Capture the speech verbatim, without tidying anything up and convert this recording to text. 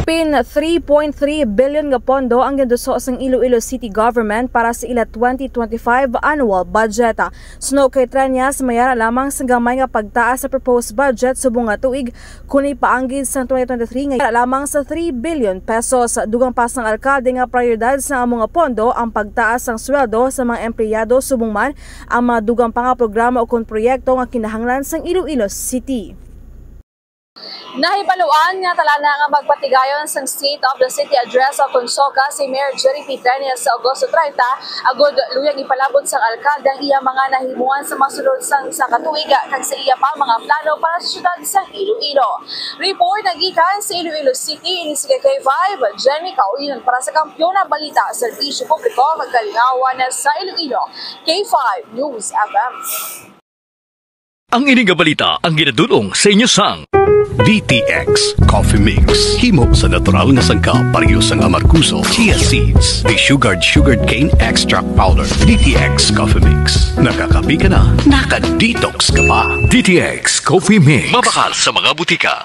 Pin three point three billion nga pondo ang ginduso sang Iloilo City Government para sa ila twenty twenty-five annual budget. Suno kay Treñas, mayara lamang sa gamay nga pagtaas sa proposed budget subong nga tuig, kun ipaanggid sang twenty twenty-three nga lamang sa three billion pesos. Dugang pa sang alkalde nga prioridad sang amo nga pondo ang pagtaas sang sweldo sa mga empleyado subong man ang mga dugang pa nga programa ukon proyekto nga kinahanglan sang Iloilo City. Nahibaluan nga talana nga magpatigayon sang State of the City Address o kon SOCA si Mayor Jerry P. Treñas sa Agosto treinta, agud luyag ipalabot sang alkalde ang iya mga nahimuan sa masulod sang isa ka tuig kag sa iya pa mga plano para sa siyudad sang Iloilo. Report nagikan sa Iloilo City, ini si K five, Jenny Kauyon para sa Kampiyon nga Balita, Serbisyo Publiko, kag Kalingawan sa Iloilo, K five News F M. Ang ini nga balita ang ginadul-ong sa inyo sang D T X Coffee Mix. Himo sa natural nga sangkap, pareho sang amargoso, chia seeds, desugared sugarcane extract powder. D T X Coffee Mix. Nakakape ka na, naka-detox ka pa. D T X Coffee Mix. Mabakal sa mga butika.